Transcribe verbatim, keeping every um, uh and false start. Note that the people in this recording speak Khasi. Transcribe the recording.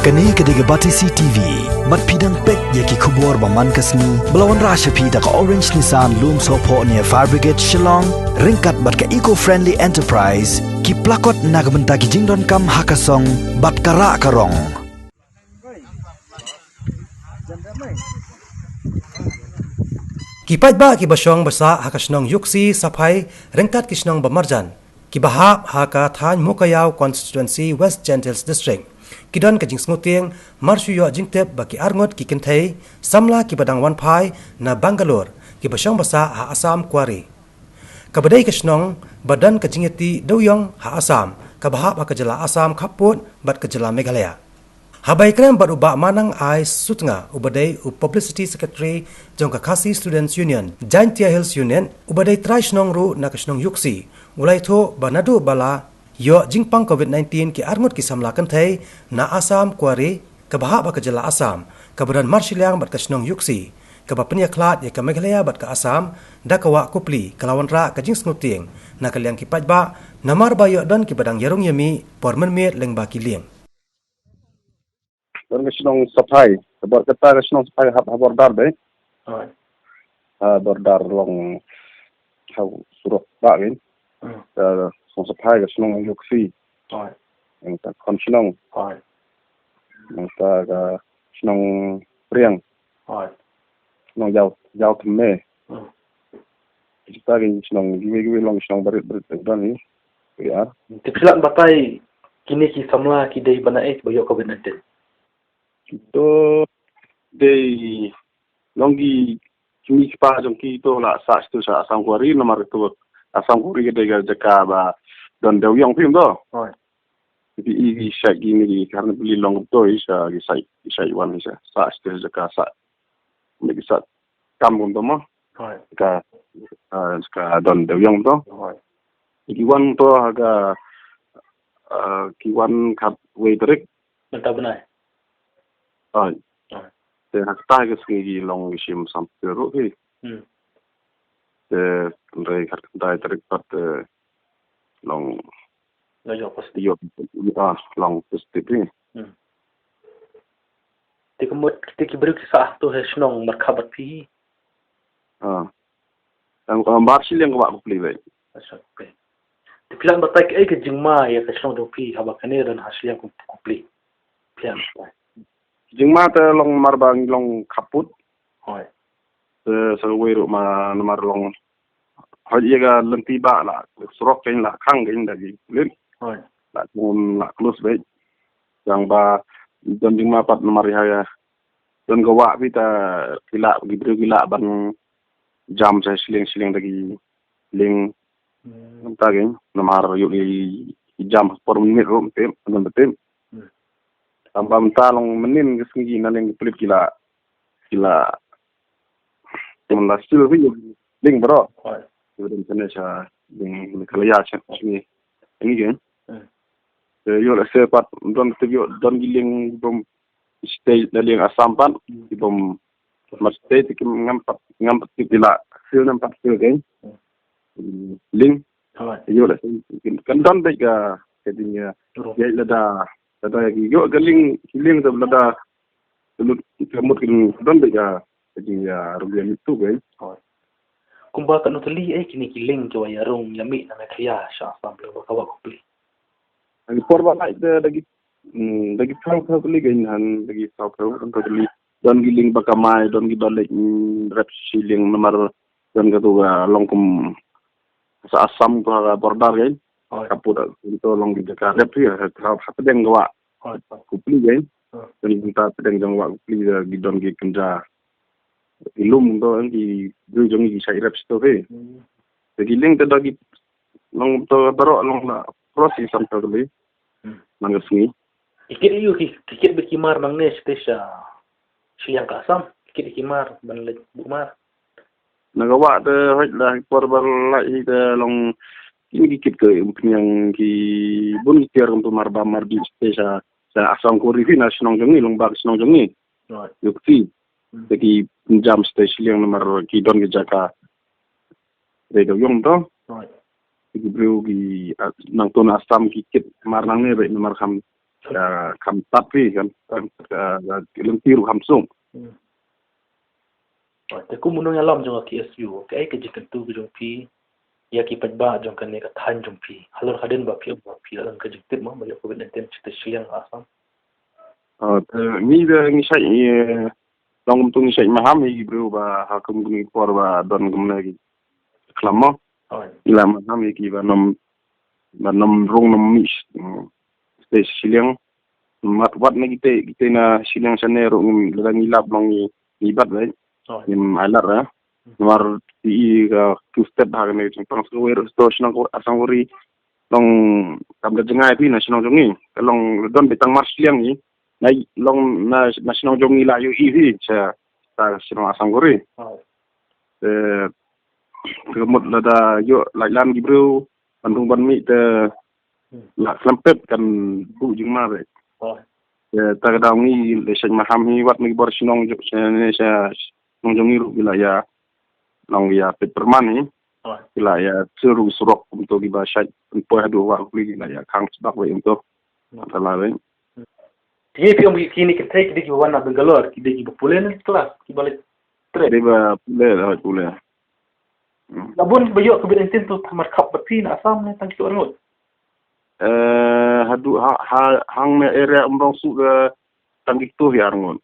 Kane ka dei ka Batesi T V. Bad phi dang peit ïa ki khubor ba man ka sngi ba la wanrah sha phi da ka Orange Nissan Lumsohphoh near Fire Brigade Shillong, ryngkat bad ka Eco Friendly Enterprise, ki plakot na ka bynta ki jingdonkam ha ka song bad ka rah ka rong. Ki paidbah kiba shong ba sah ha ka shnong Yuksi Saphai ryngkat ki shnong ba marjan, kiba hap ha ka thaiñ Mowkaiaw Constituency, West Jaintia Hills District, ki don ka jingsngewtieng mar shu ïoh jingtip ba ki arngut ki kynthei samla kiba dang wan phai na Bangalore, kiba shong ba sah ha Assam Quarry, kaba dei ka shnong ba don ka jingïatih dewïong ha Assam, kaba hap ha ka jylla Assam khappud bad ka jylla Meghalaya. Haba ïakren bad u Bah Manang I Sutnga, uba dei u Publicity Secretary jong ka Khasi Students Union, Jaintia Hills Unit, uba dei trai shnong ruh na ka shnong Yuksi, u la ïathuh ba naduh ba la ïoh jingpang COVID nineteen ki arngut ki samla kynthei na Assam Quarry, kaba hap ha ka jylla Assam, kaba don marshiliang bad ka shnong Yuksi, kaba pynïakhlad ïa ka Meghalaya bad ka Assam da ka wah Kupli, ka la wanrah ka jingsngewtieng na ka liang ki paidbah, namar ba ïoh don kiba dang ïarung ïamih por mynmiet lyngba ki lieng. Don ka shnong Saphai, ka bor kata ka shnong Saphai hap ha border de. Hoi. Ha border long ha surok ba kan. Hmm. Ka shnong Saphai, ka shnong Yuksi. Hoi. Yang ta kon shnong. Hoi. Yang ta ka shnong Priang. Hoi. Shnong Jaw, Jaw Thme. Hmm. Kita ki shnong, kiwei kiwei long shnong barit barit don ni. Ya. Te phi lah batai kine ki samla ki dei ban ai ba ïoh COVID nineteen. Kito dei long ki kine ki pa jong kito la sah tu sha Assam Quarry namar tu Assam Quarry ki dei ka jaka ba don dewïong phim to. Hoi. Ki i ki sah kine ki karna beli long to i sah ki sah ki sah wan sah sah tu jaka sah. Ni ki sah kam kum to mo. Hoi. Ka, ah, ka don dewïong to. Hoi. Ki wan to ha ka, ah, ki wan khatwei tarik. Mynta bnai. Hoi. Hoi. Te ha kata ka sngi ki long ki shim sam peru ki. Hmm. Te hynrei khatkhyndai tarik pat, eh, long Long ïoh positive. Ïoh, ah, long positive hi. Hmm. Te ka mut te ki briew ki sah to ha shnong markhap bad phi hi. Ah. Ang, ang bar shiliang ka wah Kupli bai. Acha, okay. Te phi lah batai kaei ka jingma ïa ka shnong jong phi haba kane don ha shiliang Kup-, Kupli. Phi lah batai. Jingma te long mar ba ngi long khappud. Hoi. Te sa wei ruh ma namar long Hoi, ïa ka lynti ba la surok kein la khang kein da ki pulit. Hoi. La kum la close beit. Jang ba don jingma pat namar ïa don ka wah phi ta ki la ki briew ki la ban jam sa shiliang shiliang da ki lieng. Hmm. Namar ta kein namar ïoh ki jam por minit ruh tip don tip. Hmm. Tang ba mynta long mynnin ka sngi na lieng ki pulit ki la ki la Te mynta still ri ling bro. Hoi. Yu dang sene sha ding ni kala ya sha ni. Ni gen. Hmm. Te yu la se pat don te yu don gi ling bom state da ling Assam pat. Hmm. Gi bom mar state ki ngam pat ngam pat ki la still nam pat still gen. Hmm. Ling. Hoi. Yu la se kan don de ga ke ding ya. Ro. Ya la da la da gi yu ga ling ling da la da Lut ka mut kin don de ka ka jing ya rugi ya mitu gai. Hoi. Kumba ka nutli eh kini ki ling ki wa ya rung ya mi na me khia sha sam le ba ka wa kupli. Agi por ba lai de dagi, mm, dagi thau thau kali gai han dagi thau thau thau kali. Don gi ling ba ka mai don gi ba lek, mm, rep shilling namar don ka tu ga long kum sa Assam tu ha border gai. Hoi. Ka put da tu long gi ka rep ya ha ha deng ga wa. Hoi. Kupli gai. Hoi. Don gi ta deng jong wa kupli da gi don gi kynja. Ilum do ang ki briew jong ngi ki shah rep sto he. Hmm. Te ki ling te da ki long to baro long la cross i sam to le. Hmm. Man ka sngi. Ki kit yu ki ki kit be ki mar nang ne stage sha shiliang ka Assam. Ki kit ki mar ban le bu mar. Na ka wah te hoi la por ba la i te long ki ki kit ke um pniang ki bun ki tiar kum tu mar ba mar di stage sha sha Assam ko ri na shnong jong ngi long ba shnong jong ngi. Right. Yu kti. Hmm. Te ki jam stage liang namar ki don ki jaka. Re do yong to. Right. Te ki briew ki, ah, nang to na Assam ki kit mar nang ne re namar kham Ka kham tat phi kan, kan, ka, ka lynti ruh kham suk. Hmm. Te kum u nongïalam jong ka K S U, kaei ka jingkyntu ka jong phi ïa ki paidbah jong kane ka thaiñ jong phi halor hadien ba phi ong ba phi la don ka jingtip mo ba ïoh covid nineteen shata shiliang ha Assam? Ah, te ngi da ngi shait, eh, long kumtu ngi shait maham ïa ki briew ba ha kum kine ki por ba don kumne ki klam mo. Hooid. Ngi la maham ïa ki ba nym, ba nym rung nym mih, mm, shata shiliang. Mat wat na kita, kita na shiliang shane ruh ngim, lada ngi lap long ngi, ngi bat, right? Hooid. Ngim ai lad, eh. Namar i ka two step ha kane ka jingpang sngewbha ruh, to shnong ko Assam ko ri long kam da jngai phi na shnong jong ngi. Ka long don beit tang mar shiliang ngi. Na long na, na shnong jong ngi la ïohi phi sha, sha shnong Assam ko ri. Hooid. Te ka mut lada ïoh lait lan ki briew ban rung ban mih te Hmm. la slem pep kan buh jingma beit. Hooid. Te ta ka daw ngi le shait maham hi wat na ki bor shnong jong, sha, sha shnong jong ngi ruh ki la ïa long ïa peit pyrman hi. Hooid. Ki la ïa shu ruh surok kumto ki ba shait pynpoi haduh Wah Kpli ki la ïa khang sbak beit kumto. Hmm. Ta la beit. Te phi ong ki kine ki thei ki dei ki ba wan na Bangalore, ki dei ki ba pule ne klas, ki ba leit trip? Dei ba pule, la pule. Hmm. La bun ba ïoh covid nineteen to tang markhap bad phi na Assam ne tang kito arngut? Eh, haduh ha, ha, hangne area Umrangso ka tang kito hi arngut.